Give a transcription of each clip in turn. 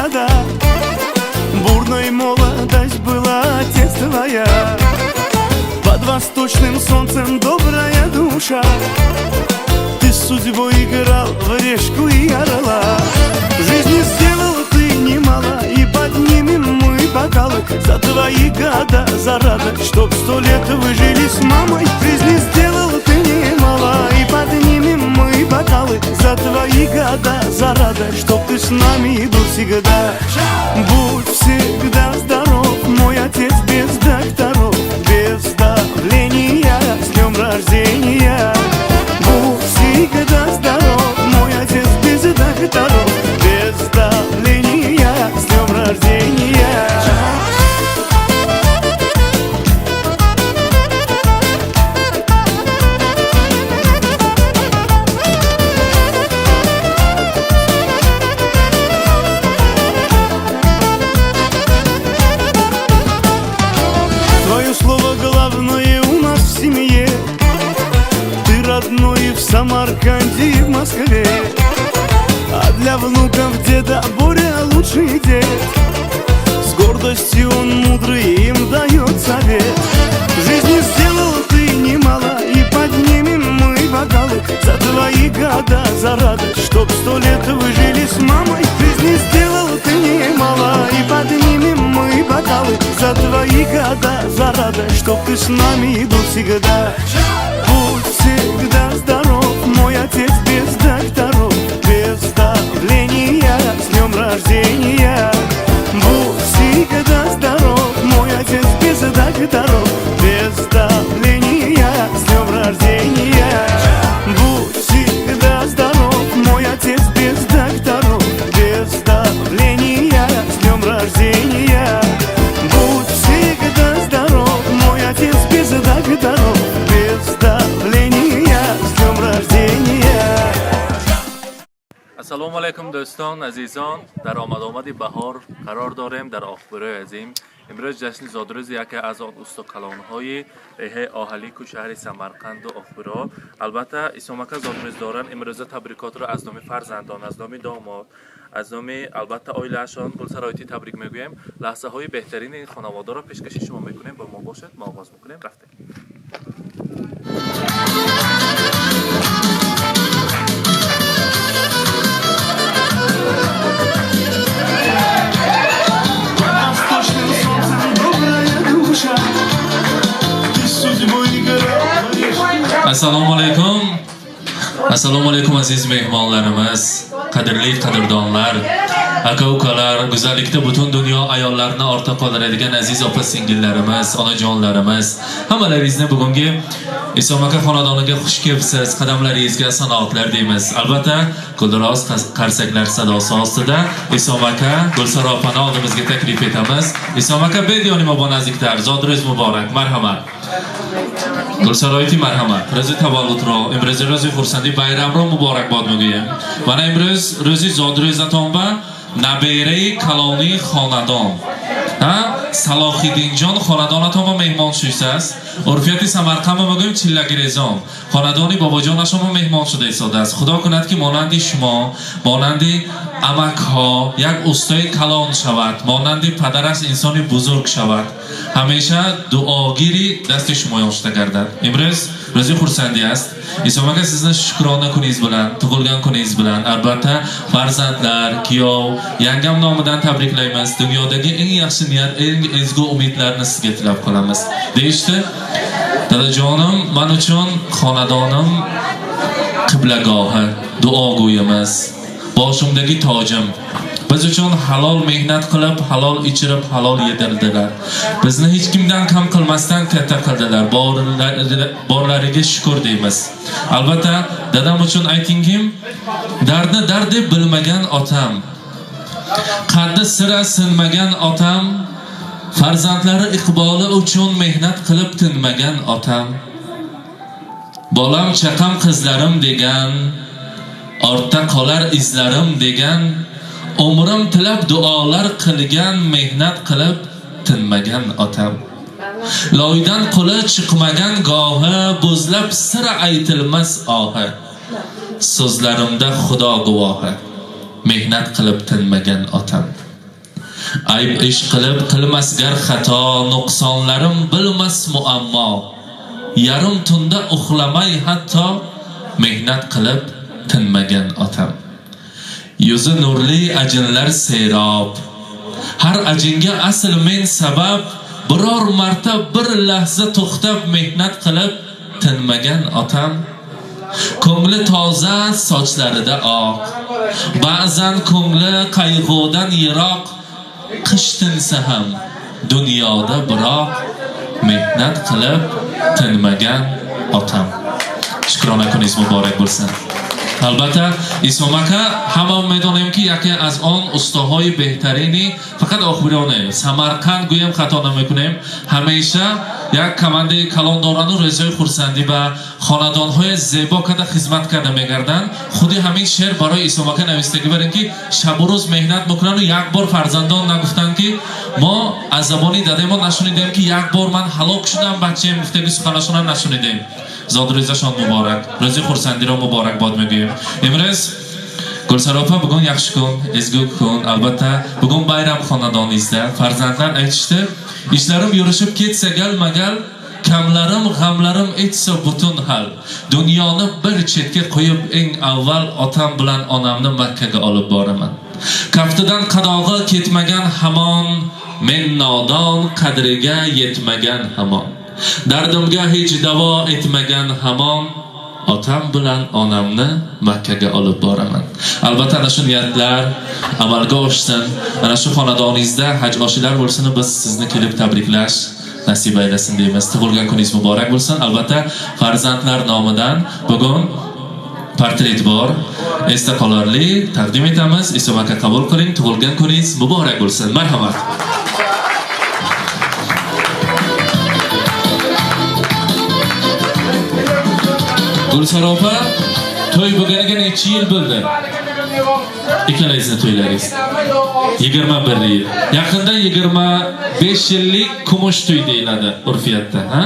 года. Бурной молодость была, отец твоя. Под восточным солнцем добрая душа. Ты с судьбой играл в решку и орла. В жизни сделал ты немало, и поднимем мы бокалы за твои года, за радость, чтоб 100 лет вы жили с мамой. В жизни сделал ты немало, и поднимем мы бокалы за твои года, за радость, чтоб ты с нами был всегда. Будь всегда здоров, мой отец, без докторов, без давления, с днем рождения. Будь всегда здоров, мой отец, без докторов, без давления, с днем рождения. Твое слово главное у нас в семье. Ты родной и в Самарканде, и в Москве. А для внуков деда Боря лучший дед. С гордостью он мудрый им дает совет. В жизни сделал ты немало, и поднимем мы бокалы за твои года, за радость, чтоб 100 лет вы жили с мамой. В жизни сделал ты немало, и поднимем мы бокалы за твои года, за радость, чтоб ты с нами был всегда. Будь всегда здоров, мой отец, без докторов, без давления, с днем рождения. Будь всегда здоров, мой отец, без докторов, без давления, с днем рождения. Будь всегда здоров, мой отец, без докторов, без давления, с днем рождения. Будь всегда здоров, мой отец, без докторов, без давления, с днем рождения. Ассалому алайкум, дӯстон, азизон. Дар омад-омади баҳор қарор дорем дар Оқбӯрои азим. Имрӯз ҷашни зодрӯзи яке аз он устокалонҳои деҳаи Оҳалику, шаҳри Самарқанду Оқбӯро, албатта, Исомака зодрӯз доранд. Имрӯза табрикотро аз номи фарзандон, аз номи домод, аз номи, албатта, оилаашон Гулсароитӣ табрик мегӯем. Лаҳзаҳои беҳтарини ин хонаводаро пешкаши шумо мекунем. Бо мо бошед, мо оғоз мекунем. Рафтем. Под восточным солнцем добрая душа. Ты с судьбой играл в решку. Ассалому алайкум, ассалому алайкум, aziz mehmonlarimiz, qadrli qadrdonlar, aka ukalar, go'zallikda butun dunyo ayollarini ortda qoldiradigan aziz opa singillarimiz, onajonlarimiz, hammalaringizni bugungi Isom aka xonadoniga xush kelibsiz, qadamlaringizga sanoatlar deymiz. Albatta, guldiroz qarsaklar sadosi ostida Isom aka, Gulsaro opani oldimizga taklif etamiz. Isom aka, биёед бо наздиктар. Зодрӯз муборак, марҳамат. Гулсароити, марҳамат. Рӯзи таваллудро, имрӯзи рӯзи хурсандӣ, байрамро муборакбод мегӯем. Мана имрӯз рӯзи зодрӯзатон ба набераи калонии хонадон, Салоҳиддинҷон хонадонатон ба меҳмон шудааст. Урфияти Самарқандро мегӯем, чиллагирезон хонадони бобоҷонашон ба меҳмон шуда истодааст. Худо кунад, ки монанди шумо, монанди амакҳо як устои калон шавад, монанди падараш инсони бузург шавад, ҳамеша дуогири дасти шумоён шуда гардад. Имрӯз рӯзи хурсандӣ аст. Исом aka, sizni shukrona kuningiz bilan, tug'ilgan kuningiz bilan, albatta, farzandlar, kuyov, yangam nomidan tabriklaymiz. Dunyodagi eng yaxshi niyat, eng ezgu umidlarni sizga tilab qolamiz, deyishdi. Dadajonim, man uchun xonadonim qiblagohi, duogo'yimiz, boshimdagi tojim. Biz uchun halol mehnat qilib, halol ichirib, halol yedirdilar. Bizni hech kimdan kam qilmasdan katta qildilar. Borlariga shukur deymiz. Albatta, dadam uchun aytingkim, dardni dard deb bilmagan otam, qaddi sira sinmagan otam, farzandlari iqboli uchun mehnat qilib tinmagan otam, bolam chaqam, qizlarim degan, ortda qolar izlarim degan, umrim tilab duolar qilgan, mehnat qilib tinmagan otam, loydan qo'li chiqmagan gohi, bo'zlab sira aytilmas ohi, so'zlarimda Xudo guvohi, mehnat qilib tinmagan otam. Ayb ish qilib qilmas gar xato, nuqsonlarim bilmas muammo. Yarim tunda uxlamay hatto mehnat qilib tinmagan otam. Yuzi nurli ajinlar serob. Har ajinga asl men sabab, biror marta bir lahza to'xtab mehnat qilib tinmagan otam. Ko'ngli toza, sochlarida oq. Ba'zan ko'ngli qayg'udan yiroq, qish tinsa ham dunyoda biroq mehnat qilib tinmagan otam. Shukrona kuningiz muborak bo'lsin. Албатта, Ислом ака, ҳама медонем, ки яке аз он устоҳои беҳтарини фақат Охбироне Самарқанд гӯем, хато намекунем. Ҳамеша як командаи калон дорану рӯзҳои хурсандӣ ба хонадонҳои зебо карда хизмат карда мегарданд. Худи ҳамин шеър барои Ислом ака навистагӣ барем, ки шабу рӯз меҳнат мекунану як бор фарзандон нагуфтанд, ки мо аз забони дадемо нашунидем, ки як бор ман ҳалок шудам, бачаем гуфтаги суханашонам нашунидем. Зодрӯзашон муборак, рӯзи хурсандиро муборакбод мегӯем. Имрӯз, Гулсаро опа, bugun yaxshi kun, ezgu kun. Albatta, bugun bayram xonadoningizda. Farzandlar aytishdi, ishlarim yurishib ketsa galma-gal, kamlarim, g'amlarim etsa butun hal. Dunyoni bir chetga qo'yib, eng avval otam bilan onamni Makkaga olib boraman. Kaftidan qadog'i ketmagan hamon, men nodon qadriga yetmagan hamon. Dardimga hech davo etmagan hamon, otam bilan onamni Makkaga olib boraman. Albatta, ana shu niyatlar amalga oshsin. Ana shu xonadoningizda haj oshilar bo'lsin, biz sizni kelib tabriklash nasib aylasin deymiz. Tug'ilgan kuningiz muborak bo'lsin. Albatta, farzandlar nomidan bugun portret bor. Esda qolarli taqdim etamiz. Islom aka, qabul qiling. Tug'ilgan kuningiz muborak bo'lsin. Marhamat. Gulsara opa, to'y bo'lganiga necha yil bo'ldi? Ikkalangizni to'ylaringiz. 21 yil. Yaqinda 25 yillik kumush to'y deyiladi urfiyatda, ha?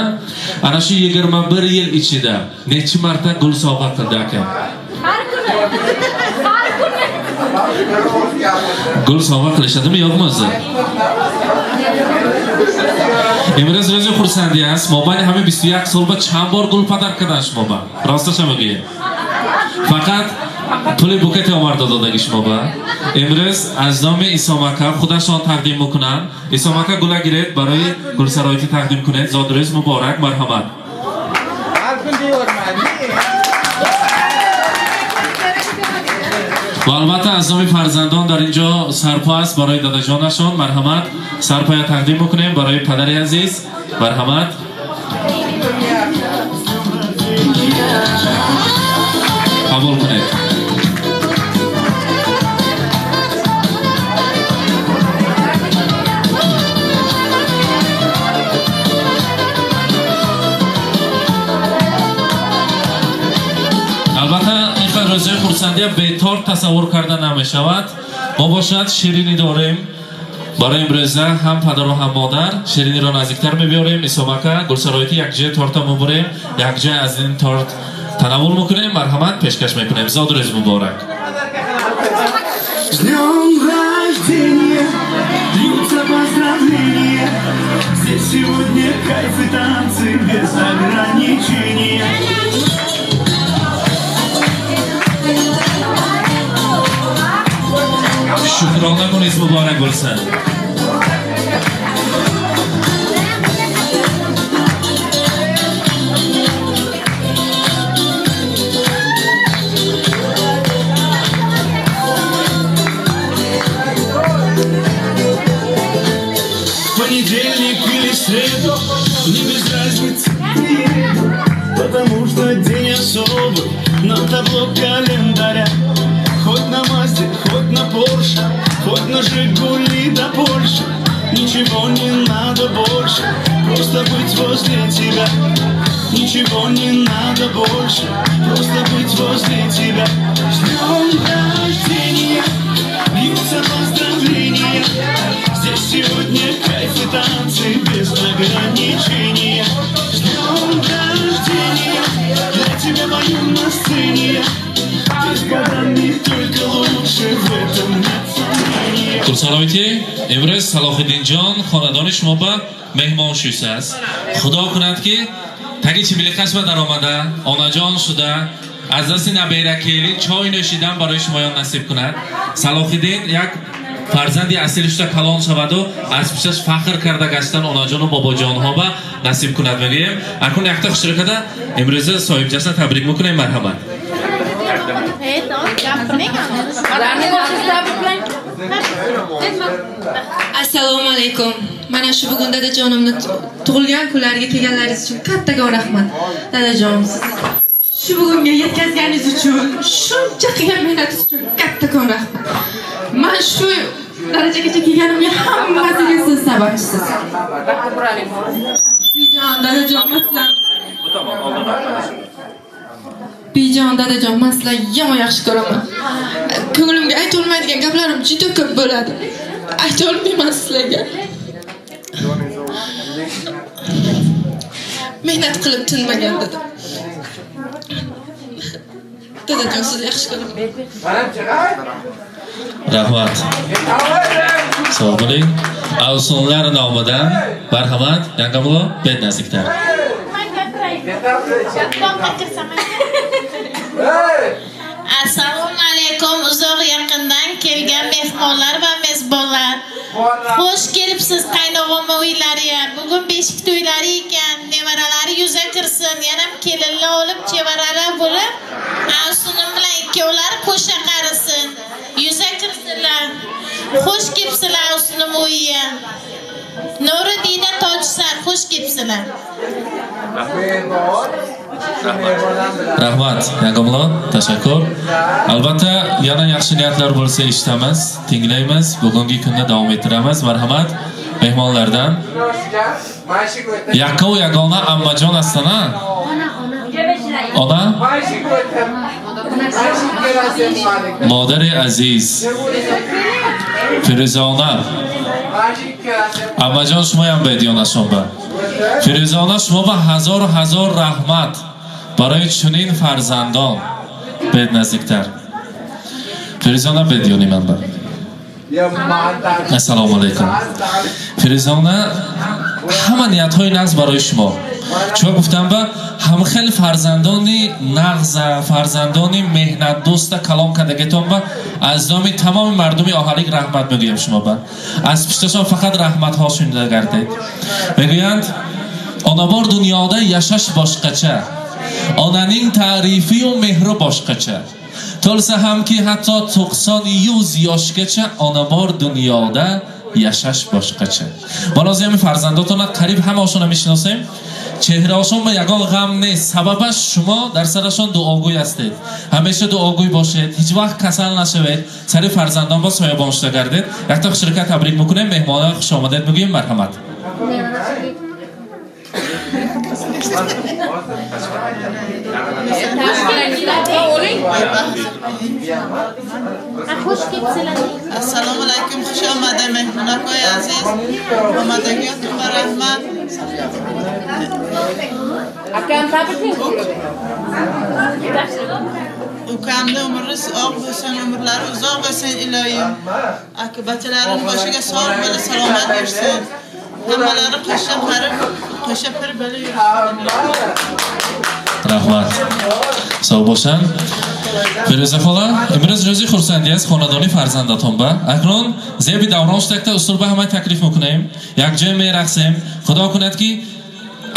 Ana shu 21 yil ichida necha marta gul sovg'a qildi akam? Har kuni. Har kuni. Gul sovg'a qilishadimi, yo'qmi o'zi? Имрӯз рӯзи хурсандӣ аст. Мобайни ҳамин 21 сол ба чанд бор гул подарок кардан шумо ба? Росташа мегӯед. Фақат пули букете оварда додаги шумо ба. Имрӯз аз номи Ислом ака худашон тақдим мекунанд. Ислом ака, гула гиред, барои гулсароитӣ тақдим кунед. Зодрӯз муборак, марҳамат. Har kun deyaverman. Ва албатта, аз номи фарзандон дар инҷо сарпо аст барои дадаҷонашон. Марҳамат, сарпоя тақдим мекунем барои падари азиз. Марҳамат. Қабул кунед. Албатта, ин хел рӯзҳои хурсандия бе торт тасаввур карда намешавад. Мо бошад ширинӣ дорем барои имрӯза, ҳам падару ҳам модар. Шириниро наздиктар мебиёрем. Ислом ака, Гулсароитӣ, якҷоя торта мебурем, якҷоя аз ин торт танаввул мекунем. Марҳамат, пешкаш мекунем. Зодрӯз муборак. С днем рождения, льются поздравления. Здесь сегодня кайф и танцы без ограничения. Shukrona kuningiz muborak bo'lsin. Понедельник или среду, мне без разницы, приеду, потому что день особый на табло календаря. Хоть на Мазде, хоть на Порше, хоть на Жигули до Польши. Ничего не надо больше, просто быть возле тебя. Ничего не надо больше, просто быть возле тебя. С днем рождения, льются поздравления. Здесь сегодня кайф и танцы без ограничения. С днем рождения, для тебя пою на сцене. Ты с годами только лучше, в этом нет сомнения. Гулсароитӣ, имрӯз Имрӯз Салоҳиддинҷон хонадони шумо ба меҳмон шуистааст. Худо кунад, ки таги чимилиқаш ба даромада, онаҷон шуда, аз дасти набера келин чой нӯшидан барои шумоён насиб кунад. Салоҳиддин як фарзанди асил шуда калон шаваду аз пушташ фахр карда гаштан онаҷону бобоҷонҳо ба насиб кунад мегӯем. Акнун якта хушрӯкада имрӯза соҳибҷашна табрик мекунем, марҳамат. Assalomu alaykum. Mana shu bugun dadajonimni tug'ilgan kunlariga kelganlaringiz uchun kattakon rahmat. Dadajon, sizni shu bugunga yetkazganingiz uchun, shuncha qilgan mehnatingiz uchun kattakon rahmat. Man shu darajagacha kelganimga hammasiga siz sababchisiz. Bijon, dadajon, masalan, Bijon, dadajon, man sizlarni yomon yaxshi ko'raman. Ko'nglimga ayta olmaydigan gaplarim juda ko'p bo'ladi. Ayta olmayman sizlarga. Mehnat qilib tinmagan dedim. Dadajon, sizni yaxshi ko'raman. Rahmat. Sog' bo'ling. Avsunlar nomidan marhamat, Yangamlo, bet nazdiklar. Assalomu alaykum, uzoq yaqindan kelgan mehmonlar va mezbonlar. Xush kelibsiz qaynog'am uylariga. Bugun beshik to'ylari ekan, nevaralari yuza kirsin, yana kelinlar olib, chevaralar bo'lib, Avsunim bilan ikkovlari qo'sha qarisin. Yuza kirsinlar. Xush kelibsizlar Avsunim uyiga. Nuri dina tojsar, xush kelibsizlar. Rahmat, Yangamlo, tashakkur. Albatta, yana yaxshi niyatlar bo'lsa eshitamiz, tinglaymiz. Bugungi kunda davom ettiramiz. Marhamat, mehmonlardan. Yakka va yagona ammajon astana. Ona. Модари азиз Фирӯзона. Аммаҷон, шумоям бедиёнашон ба. Фирӯзона, шумо ба ҳазор ҳазор раҳмат барои чунин фарзандон. Бед наздиктар. Фирӯзона, бедиёни ман ба. Ассалому алайкум. Фирӯзона, ҳама ниятҳои нағз барои шумо. Чун гуфтам ба ҳам хел фарзандони нағза, фарзандони меҳнатдӯста калом кардагитон ба аз номи тамоми мардуми оҳалик раҳмат мегӯям шумо ба. Аз пушташон фақат раҳматҳо шунида гардед. Мегӯянд, онабор дунёда яшаш бошқача, онаning ta'rifию mehri boshqacha. To'lsa hamki hatto 90-100 yoshgacha onabor dunyoda yashash boshqacha. Mana фарзандотона қариб ҳамаошонро мешиносем. Чеҳраошон ба ягон ғам нест. Сабабаш шумо дар сарашон дуогӯй ҳастед. Ҳамеша дуогӯй бошед, ҳеҷ вақт касал нашавед, сари фарзандон ба соябон шуда гардед. Якта хушрика табрик мекунем, меҳмонон хуш омадед мегӯем, марҳамат. Assalomu alaykum, xush omadi mehmonlar aziz. Omadagiyotun va rahmat. Akam tabriklayman. Ukamni umri uzoq bo'lsin, umrlari uzoq bo'lsin iloyim. Akibatilarini boshiga sog' bo'lib, salomat yursin. Hammalari qo'sha qarib, qo'sha pir bo'lib yursin. Rahmat. Sog' bo'ling. Фирӯза хола, имрӯз рӯзи хурсандӣ аст хонадони фарзандатон ба. Акнун зеби даврон шудакта усул ба ҳама таклиф мекунем. Якҷоя мерақсем. Худо кунад ки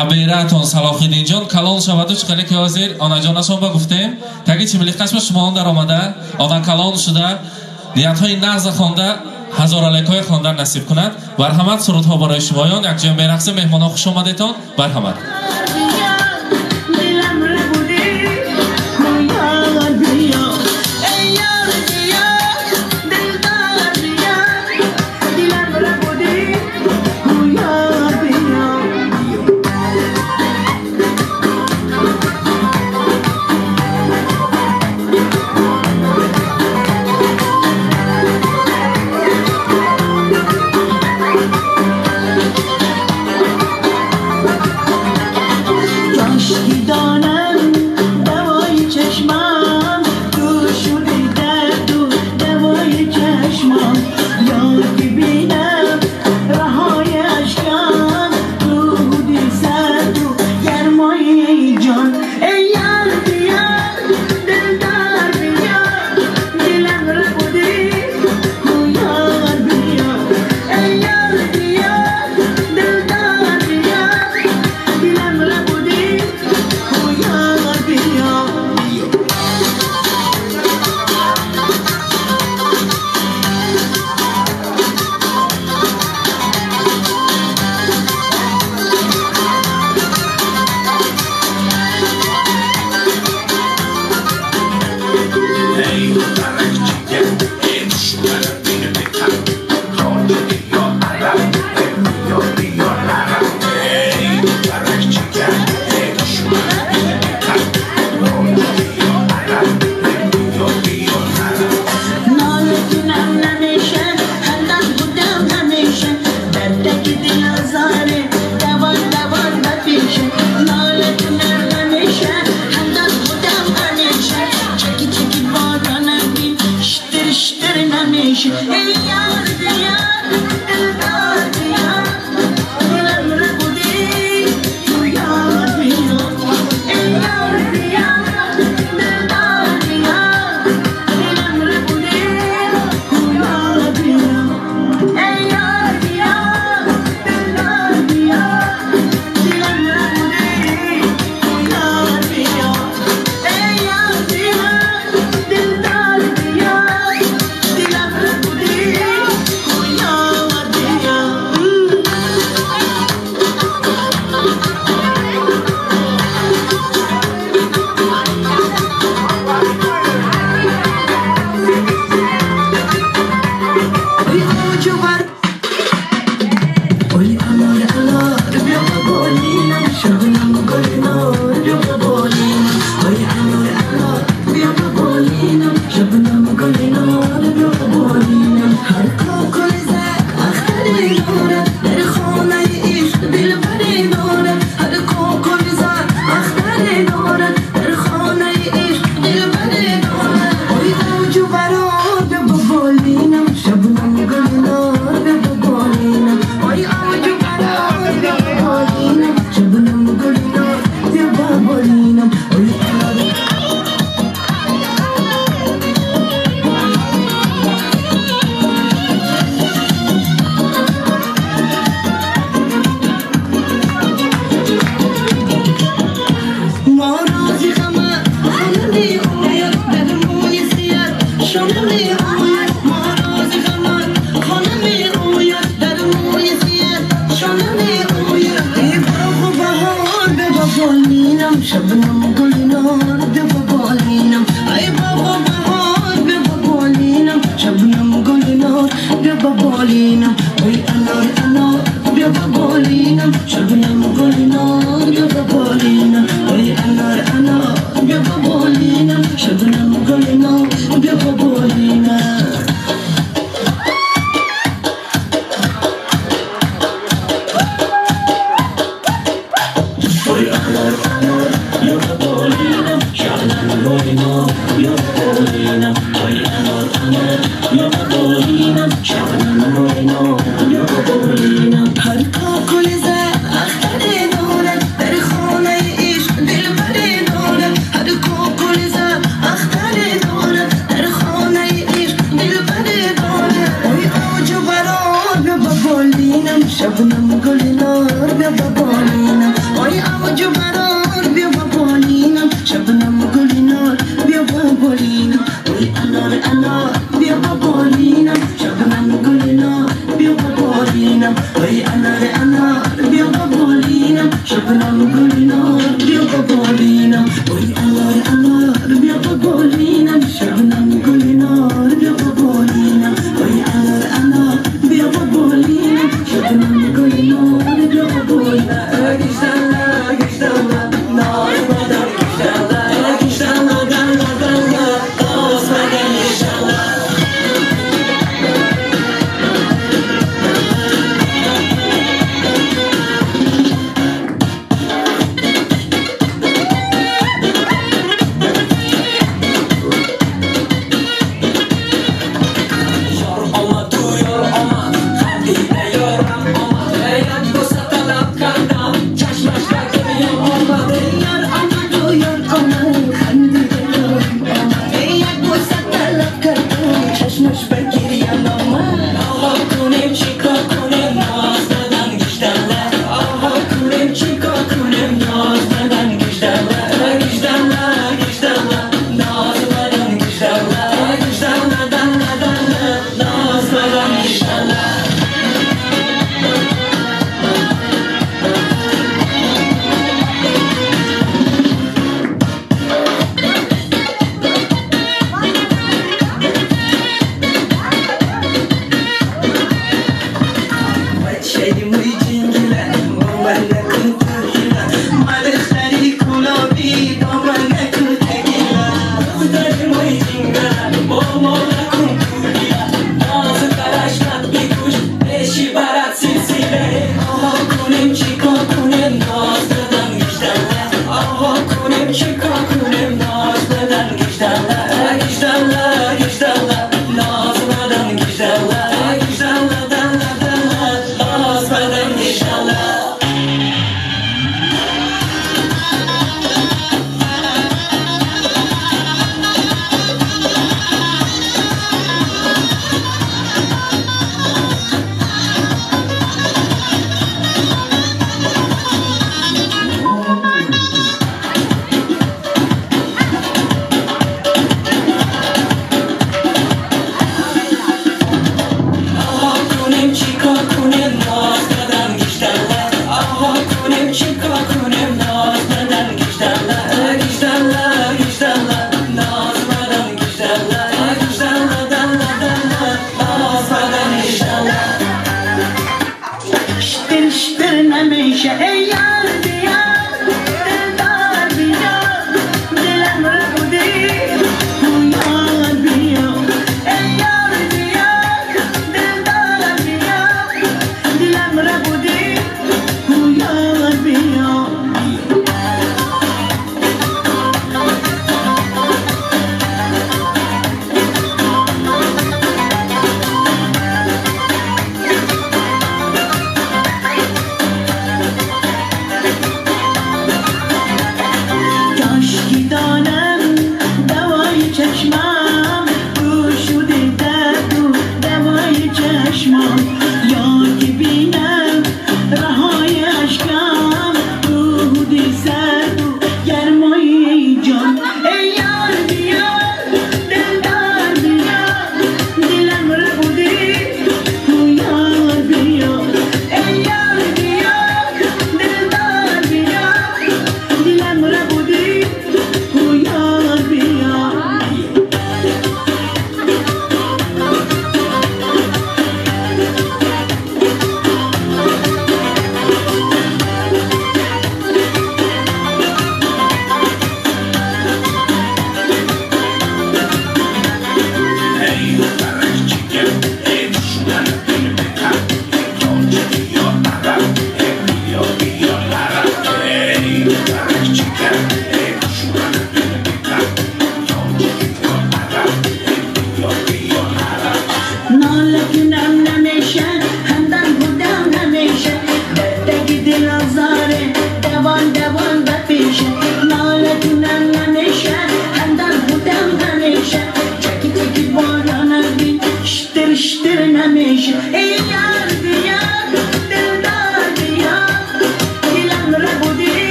абераатон Салоҳиддинҷон калон шаваду чӣ қадар ки ҳозир онаҷонашон ба гуфтем, таги чимилиқаш ба шумоон даромада, она калон шуда, ниятҳои нағза хонда, ҳазоралакҳои хондан насиб кунад. Барҳамат сурудҳо барои шумоён, якҷоя мерақсем. Меҳмонон хуш омадетон. Барҳамат. شبنم گلنار بیا با بالینم ای بابا بهار بیا با بالینم شبنم گلنار بیا با بالینم ای انار انار بیا با بالینم شبنم گلنار بیا با بالینم ای انار انار بیا با بالینم شبنم گلنار بیا با بالینم. هر کاکل زد اختر دارد در خانه عشق دلبر دارد هر کاکل زد اختر دارد در خانه عشق دلبر دارد ای اوج و برار بیا با بالینم شبنم گلنار بیا با بالینم ای اوج و برار بیا با بالینم شبنم گلنار بیا با بالینم ای انار انار بیا با بالینم شبنم گلنار بیا با بالینم ای انار انار بیا با بالینم شبنم گلنار بیا با بالینم ای انار انار بیا با بالینم شبنم گلنار بیا با بالینم ای انار انار بیا با بالینم شبنم گلنار بیا با بالینم.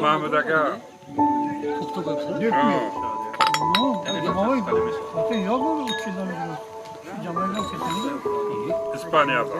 Mahmud aka. İspaniyada.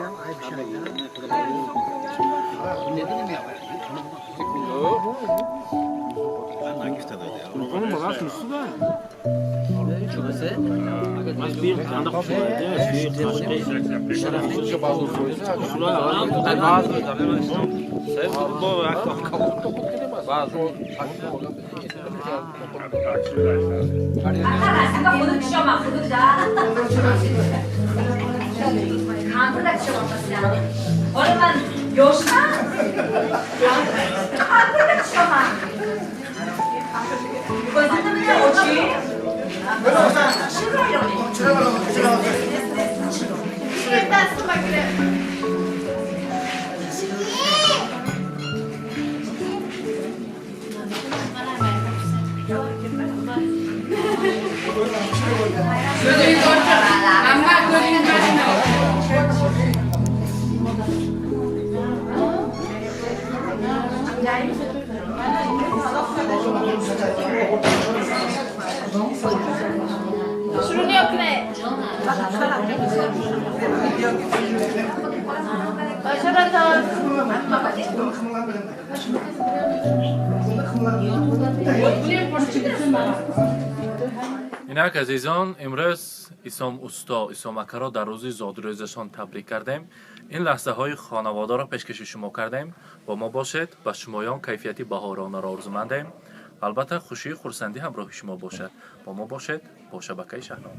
Инак азизон, имрӯз Исом усто, Исом акаро дар рӯзи зодрӯзашон табрик кардем. Ин лаҳзаҳои хонаводаро пешкаши шумо кардем. Бо мо бошед, ба шумоён кайфияти баҳоронаро орзумандем. Албатта хушию хурсандӣ ҳамроҳи шумо бошад. Бо мо бошед бо шабакаи Шаҳнон.